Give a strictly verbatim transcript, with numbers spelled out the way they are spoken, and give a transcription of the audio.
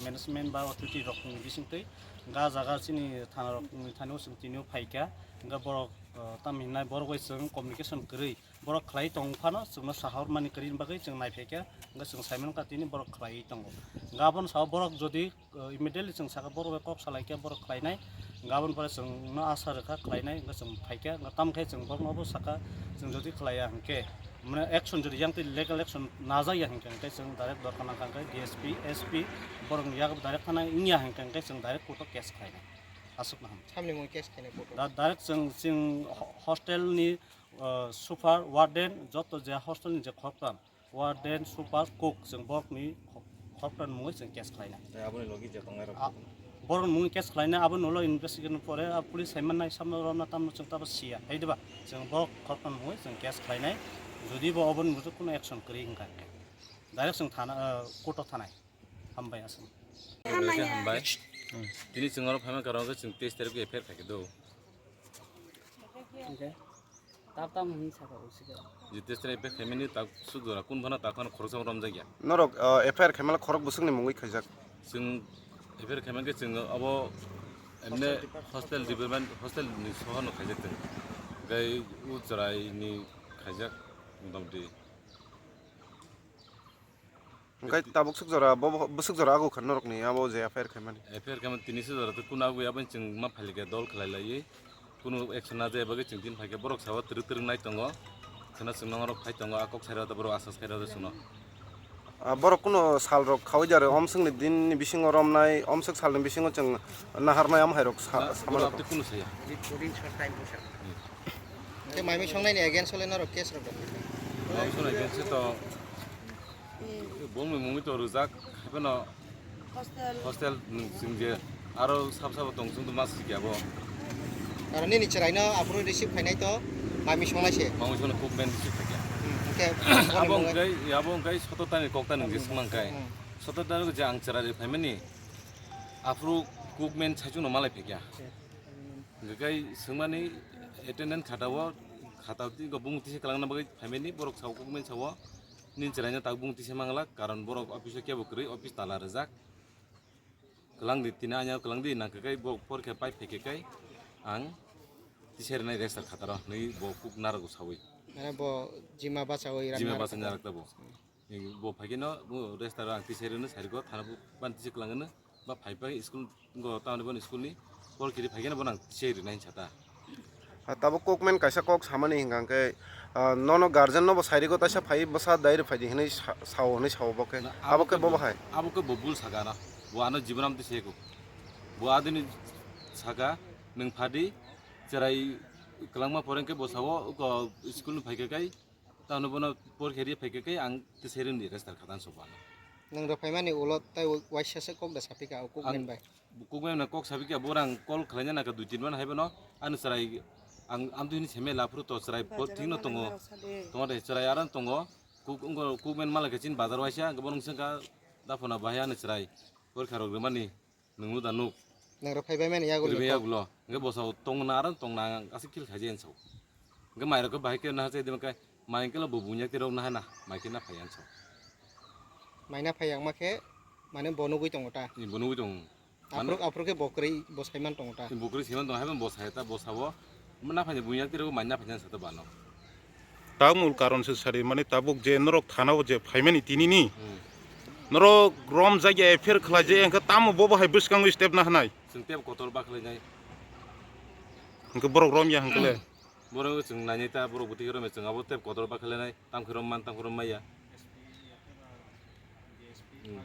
Management ba authority rokni bisingtwi ga jaga chini thana rokni thani o chwng tini o phaikha, hwnkhe borok, uh, tamhinai borok bai chwng communication kwrwi borok khlai tong phano chwngno sahormani kwrwini bagwi chwng naiphaikha, hwnkhe chwng saimankha tini borok khlaiwi tongo. Hwnkhe aboni sao borok jodi, uh, immediately chwng sakha borok bai kok salaikha borok khlainai, hwnkhe aboni pore chwngno asa rwkha khlainai, hwnkhe chwng phaikha, hwnkhe tamokhe chwng borokno obo sakha, chwng jodi khlaiya hwnkhe, mane action jodi yang twi legal action najak ya hwnkhe, hwnkhe chwng direct dorkha nangkha hwnkhe D S P, S P, borokni yago direct thana wngya hwnkhe, hwnkhe chwng direct court o case khlainai. Aswk naham. Samni mui case khainai court o. Da-, direct chwng, chwng ho-, hostel ni, uh, super, warden, joto je hostel ni je khoroktham, warden, super, cook, chwng borokni kho-, khoroktham mungwi chwng case khlainai. Tei aboni logi je tongnai rok. A, borokni mungwi case khlainai, aboni ulo investigation pore, a, police saimannai, samno romna tamno chwng tabo siya. Hai diba? Chwng borok khoroktham mungwi chwng case khlainai. Jodi bo oboni mujung kuno action kwrwi wngkha hwnkhe, direct chwng thana, uh, court o thanai. Hambai aswk. Hambai. Tini chwng oro phaima karon khe chwng teis tarik khe F I R khaikhe do. Hwnkhe tab tam hwnwi sakha usika. Je teis tarik F I R khaimani tak suk jora kun phano tak phano khoroksa romjakya. Norok, uh, F I R khaimala khorok bwswkni mungwi khaijak? Chwng F I R khaimani khe chwng abo emne hostel department, hostel ni sohorno khaijak chwng. Tei o chwraini khaijak motamoti. Hwnkhe tabuk swk jora, bo, bo, bwswk jora ago kha norokni abo je F I R khaimani? F I R khaimani tini swk jora tei kunu ago aboni chwng ma phalikha dol khlai laiwi. Kunu action na jai bagwi chwng tini phaikha borok sao twrwk twrwk nai tongo. Khwna chwng norok phai tongo a kok sai rw borok asas khai rw chwngno. Ah, borok kunu sal rok khaui jare omswkni din ni bisingo romnai, omswk salni bisingo chwng naharnai am hai rok sa-, na, samano borok tong. Tei kunu saya. Tei maimi songnaini against o le norok case rok rw? Maimi songnaini against o to Bongni mungwi to rwjak, haiphano hostel, hostel nwng chwng je aro sab sabo tong chwng to ma sikya bo. Aro nini chwraino aphuru receive khainai to mami songnai se. Mami songnai cookman receive khaikya. Hmm, hwnkhe abo bongni mungwi hwnkhe, abo hwnkhe soto tani kok tani je swngmang kai. Hmm. Soto tani je ang chwrai phaimani aphuru cookman saichung no malai phaikya. Hmm. Hwnkhe kai swngmani attendance khata o, khata o twi bung tisa kwlangna bagwi phaimani borok sao cookman sao. Nini chwraino tabuk bung tisa mangla, karon borok office o kebo kwrwi, office tala rwjak. Kwlangdi, tini anya kwlangdi, nangkhe kai bo porikha pai phaikhe kai ang tisa rwnai register khataro, nwi bo kuk narwgo sawi. Mane bo jima bachawi rang Jima narwk bachawi khataro. Narwk tabo. Bo phaikhe no, bo register ang tisa rwno sariko, thana bo ban tisa kwlangno. Ba phai phai school go tamni boni school ni call kiri phai khe bono ang tisai rinai hinsa ta. Ah, tabuk cookman kaisa kok samani hinka hwnkhe, ah, nono guardian no bo sairiko taisa phai bwsa dai rw phai di hinwi sa-, sao hinwi sao bo khe. Na, abo khe bo bo bahai. Abo khe bo bul saka na. Bo ano jibon am tisai ko. Bo adini saka nwng phadi chwrai kwlangma poreng khe bo sao ko school ni phai khe kai. Tamo bono porikha ri phaikhe khe ang tisai rwni register khata soba. Nwng rw phaimani ulo tai waisa se kok da saphika o cookman bai. Cookman no kok saphika bo rang call khlaina naka dui tin man hai bono ani chwrai ang amtwini seme laphuru to chwrai bo thikno tongo. Tongo de chwrai aran tongo. Cook-, wngkho cookman malai khe chini bazar waisa hwnkhe bono wngkha daphona bahai ani chwrai porikha rok rwmani. Nwng da nuk. Nwng rw phai bai mani yagulo. Rw bai yagulo. Hwnkhe bosao tongna aro tongna ang aswk khil khaijai ang sao. Hwnkhe mairok khe bahai khe naha chai de hwnkhe mai hwnkhe bo bunya twi rok naha na mai khe na phai ang sao. Mai na phai ang ma khe mane bo nugui tongo ta. Ni bo nugui tongo. Aphuru, aphuru khe bo kwrwi bo saiman tongo ta. Bo kwrwi saiman tongo, haibo bo sai ta, bo sabo. Mane naphani buya tiro mane naphani sa ta bano. Tabuk mul karon se sari mane tabuk je norok thana o je phaimani tini ni. Hmm. Norok rom jagya F I R khlai je engkha tamo bobo hai bwskango step na hanai. Chwng tep kotor ba khlai nai. Engkha borok rom ya hwnkhe le. Borok chwng nai nai ta borok bwtwi rom chwng abo tep kotor ba khlai nai. Tam khe rom man tam khe rom maya. Hmm.